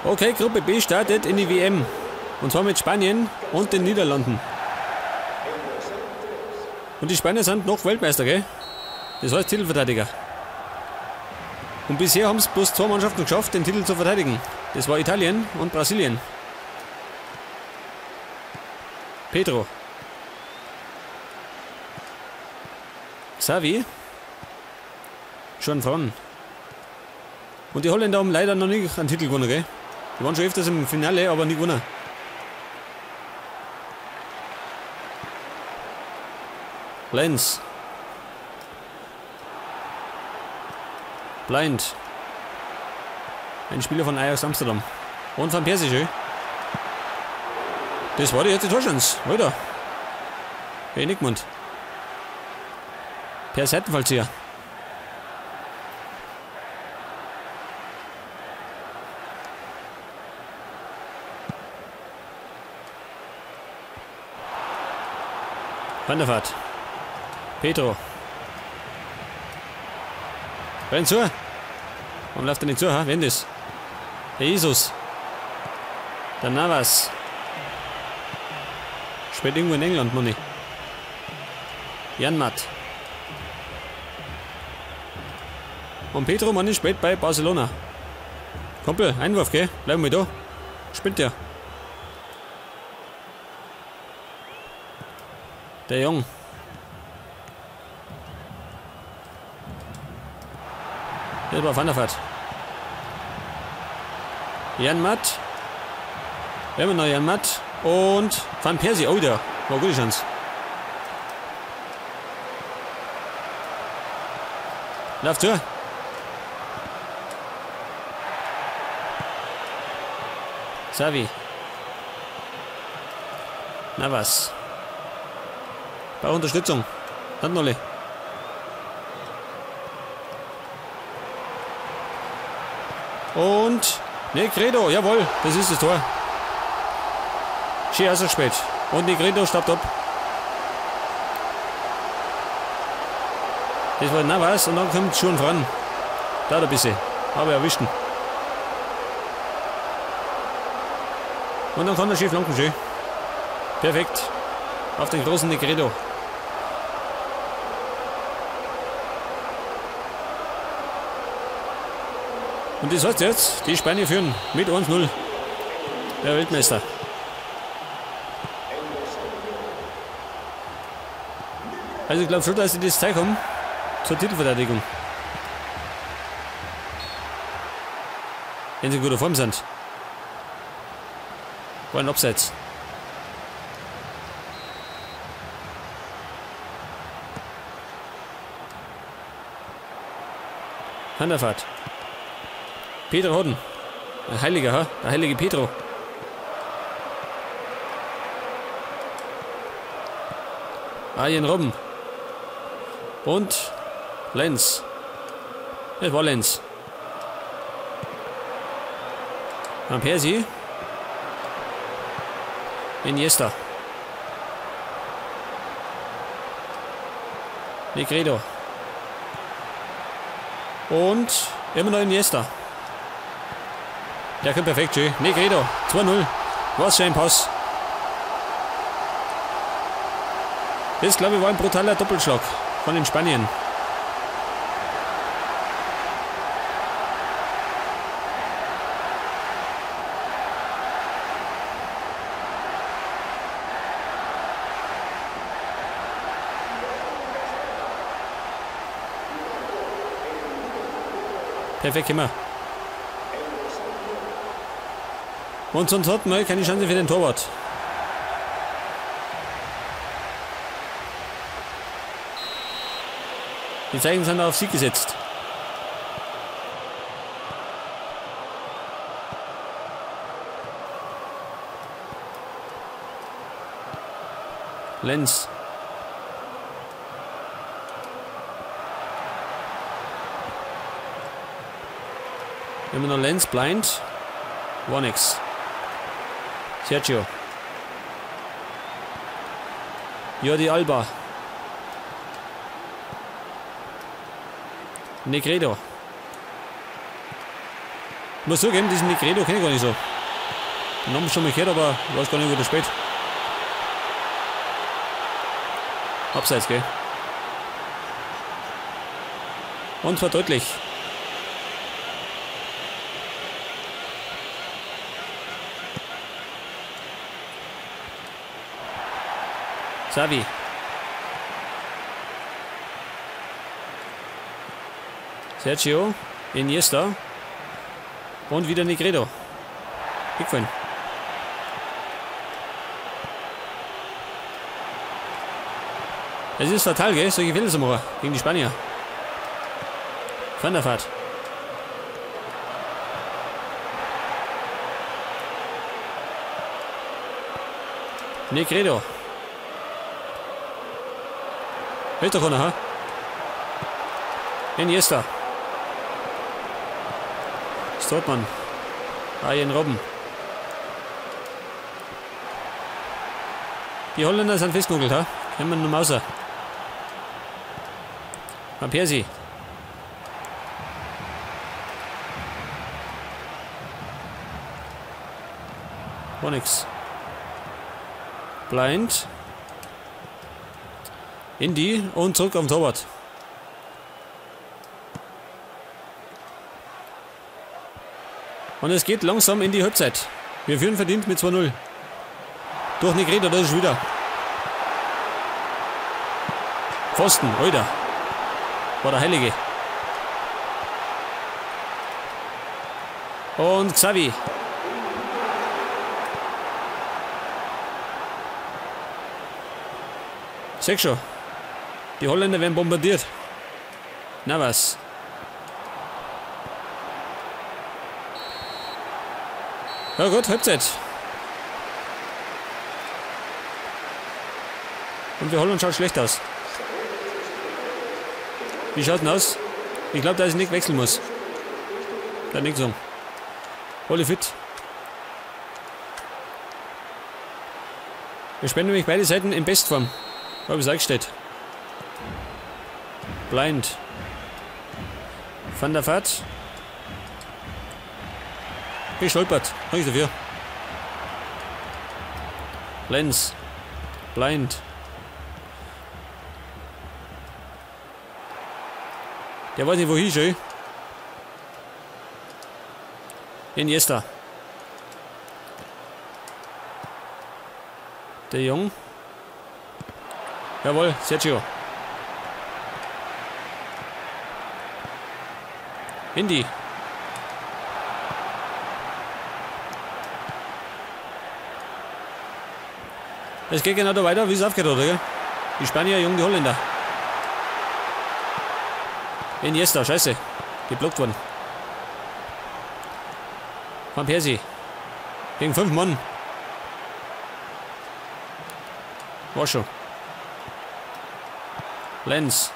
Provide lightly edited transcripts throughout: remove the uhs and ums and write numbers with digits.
Okay, Gruppe B startet in die WM. Und zwar mit Spanien und den Niederlanden. Und die Spanier sind noch Weltmeister, gell? Das heißt Titelverteidiger. Und bisher haben es bloß zwei Mannschaften geschafft, den Titel zu verteidigen. Das war Italien und Brasilien. Pedro. Xavi. Schon voran. Und die Holländer haben leider noch nie einen Titel gewonnen, gell? Die waren schon öfters im Finale, aber nie gewonnen. Lenz. Blind. Ein Spieler von Ajax Amsterdam. Und Van Persie, schön. Das war die erste Torschance. Alter. Hey, Nickmund. Per Seitenfallzieher. Van der Vaart. Pedro. Renn zu. Warum läuft er nicht zu? Ha? Wen das? Der Jesus. Der Navas. Spielt irgendwo in England, Money. Janmaat. Und Pedro, Money, spielt bei Barcelona. Kumpel, Einwurf, gell? Bleiben wir da. Spielt der. Der Jung. Das war Van der Vaart. Janmaat. Immer noch Janmaat. Und Van Persie. Oh, der war eine gute Chance. Lauf zu. Xavi. Navas. Bei Unterstützung. Handnolle. Und Negredo, jawohl, das ist das Tor. Schön ausgespielt. Und Negredo staubt ab. Das war Navas und dann kommt schon voran. Da ein bisschen. Aber erwischt ihn. Und dann kann er schön flanken, schön. Perfekt. Auf den großen Negredo. Und das heißt jetzt, die Spanier führen mit 1-0. Der Weltmeister. Also ich glaube schon, dass sie das Zeug haben zur Titelverteidigung. Wenn sie in guter Form sind. War ein Abseits. Van der Vaart. Pedro Hodden. Ein Heiliger, ha? Der heilige Pedro. Arjen Robben. Und Lenz. Das war Lenz. Van Persie. Iniesta. Negredo. Und immer noch Iniesta. Der kommt perfekt, schön. Negredo, 2-0. Was für ein Pass. Das, glaube ich, war ein brutaler Doppelschlag von den Spaniern. Perfekt, immer. Und sonst hat man keine Chance für den Torwart. Die Zeichen sind auf Sieg gesetzt. Lenz. Immer noch Lenz, blind. War nix. Sergio. Jordi Alba. Negredo. Ich muss zugeben, diesen Negredo kenne ich gar nicht so. Den Namen schon mal gehört, aber ich weiß gar nicht, wo der spielt. Abseits, gell? Und zwar deutlich. Xavi. Sergio, Iniesta und wieder Negredo. Hickfallen. Es ist fatal, gell? Solche Fehler zu machen gegen die Spanier. Van der Vaart. Negredo. Hält doch einer, ha? Iniesta. Strootman. Arjen Robben. Die Holländer sind festgenagelt, ha? Kommen wir nur raus. Van Persie. War nix. Blind. Indy und zurück am Torwart. Und es geht langsam in die Halbzeit. Wir führen verdient mit 2-0. Durch Negredo, das ist wieder. Pfosten, Alter. War der Heilige. Und Xavi. Sag schon. Die Holländer werden bombardiert. Na was. Ja gut, Halbzeit. Und für Holland schaut schlecht aus. Wie schaut denn aus? Ich glaube, dass ich nicht wechseln muss. Da nichts um. Alle fit. Wir spielen nämlich beide Seiten in Bestform. Habe ich es eingestellt. Blind. Van der Vaart. Gestolpert. Hab ich dafür. Lenz. Blind. Der weiß nicht, wohin schön. Iniesta. Der Jung. Jawohl, Sergio. Indy. Es geht genau da weiter, wie es aufgehört hat, oder? Die Spanier, jung, die Holländer. Iniesta, scheiße. Geblockt worden. Van Persie. Gegen 5 Mann. War schon. Lenz.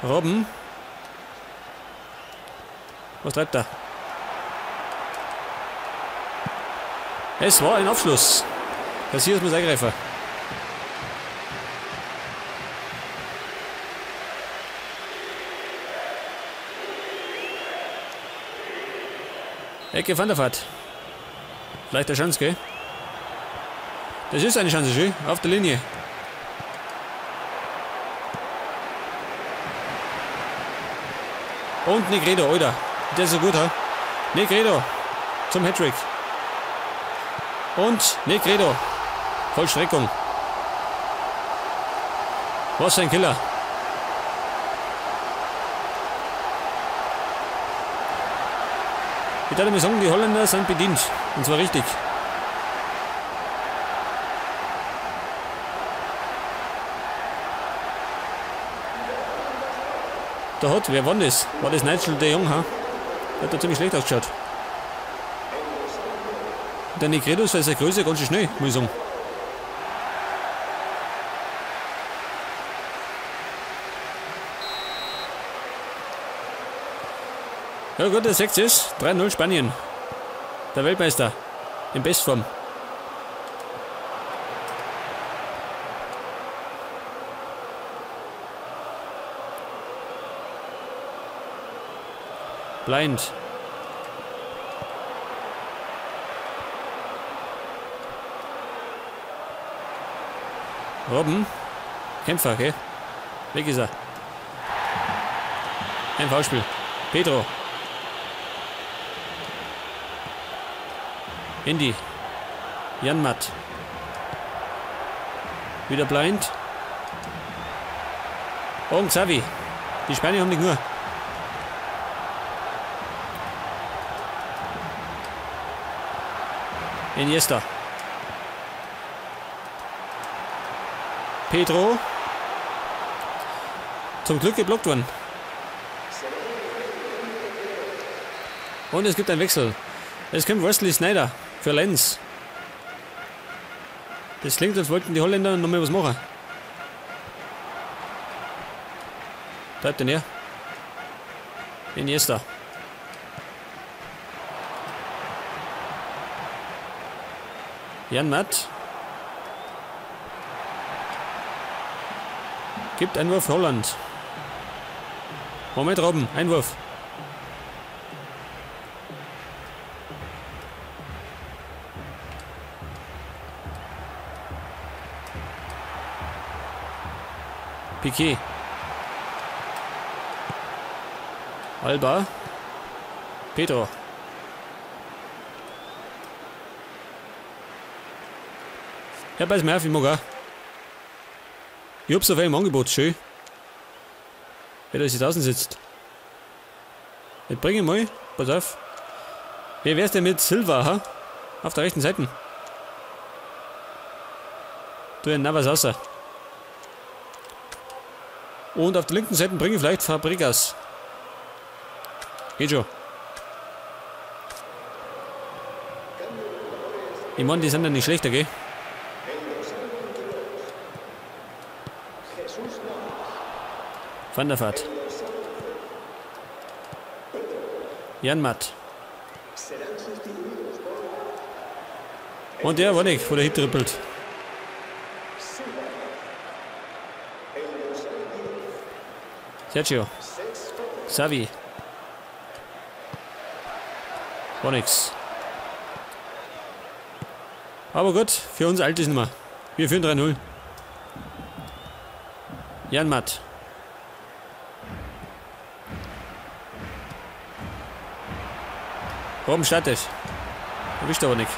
Robben. Was treibt er? Es war ein Abschluss. Casillas muss eingreifen. Ecke Van der Vaart. Vielleicht eine Chance, gell? Das ist eine Chance, schön. Auf der Linie. Und Negredo, Alter. Der ist so gut, ha? Negredo. Zum Hattrick. Und Negredo. Vollstreckung. Was ein Killer. Ich darf mir sagen, die Holländer sind bedient. Und zwar richtig. Da hat, wer war das? War das Nigel de Jong, ha? Der hat da ziemlich schlecht ausgeschaut. Der Negredo ist für seine Größe ganz schön schnell, muss ich sagen. Ja gut, der 6 ist 3-0 Spanien. Der Weltmeister in Bestform. Blind. Robben. Kämpfer, okay. Weg ist er. Ein Foulspiel. Pedro. Indy. Janmaat. Wieder Blind. Und Xavi. Die Spanier haben nicht nur. Iniesta. Pedro. Zum Glück geblockt worden. Und es gibt einen Wechsel. Es kommt Wesley Sneijder für Lenz. Das klingt, als wollten die Holländer noch mal was machen. Bleibt denn her? Iniesta. Janmaat. Gibt Einwurf Holland. Moment, Robben, Einwurf. Piqué. Alba. Pedro. Ja, pass mal auf, ich mag auch. Ich hab's auf einem Angebot, schön. Wer da jetzt draußen sitzt. Ich bringe mal, pass auf. Wer wär's denn mit Silva, ha? Auf der rechten Seite. Tu ja Navas außer. Und auf der linken Seite bringe ich vielleicht Fabregas. Geht schon. Ich meine, die sind ja nicht schlechter, gell? Van der Vaart. Janmaat. Und der war nicht, wo der hintrippelt. Sergio. Xavi. War nix. Aber gut, für uns alt ist nicht mehr. Wir führen 3-0. Janmaat. Warum startet? Erwischt aber nicht.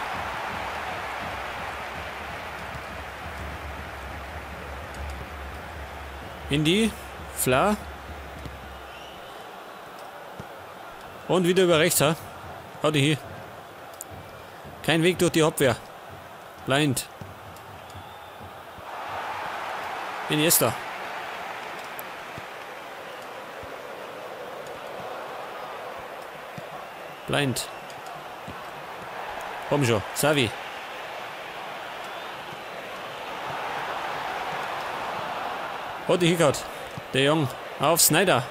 Indy. Fla. Und wieder über rechts, ha? Hau die hier. Kein Weg durch die Abwehr. Blind. Iniesta. Blind. Komm schon, Xavi. Hat die hingehört. Der Jung auf Sneijder.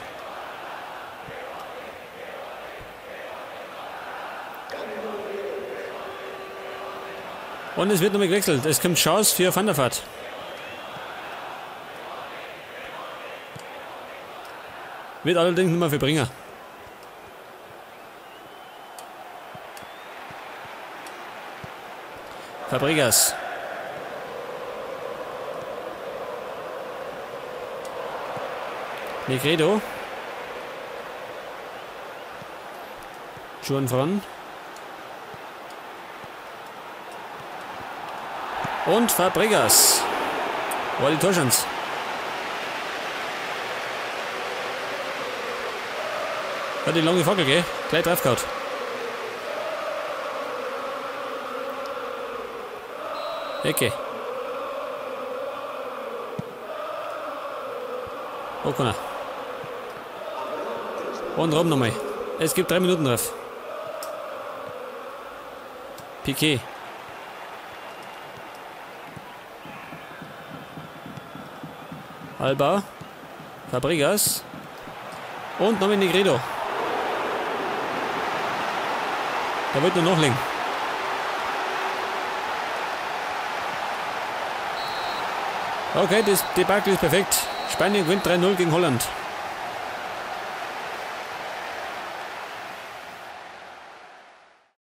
Und es wird nochmal gewechselt. Es kommt Chance für Van der Vaart. Wird allerdings nicht mehr viel bringen. Fabregas. Negredo. Juanfran. Und Fabregas. War die Torschance. Hat die lange Fackel, gell? Gleich drauf gehauen. Ecke. Okona. Und Robben nochmal. Es gibt 3 Minuten drauf. Piqué. Alba. Fabregas. Und nochmal Negredo. Da wird nur noch links. Okay, das Debakel ist perfekt. Spanien gewinnt 3-0 gegen Holland.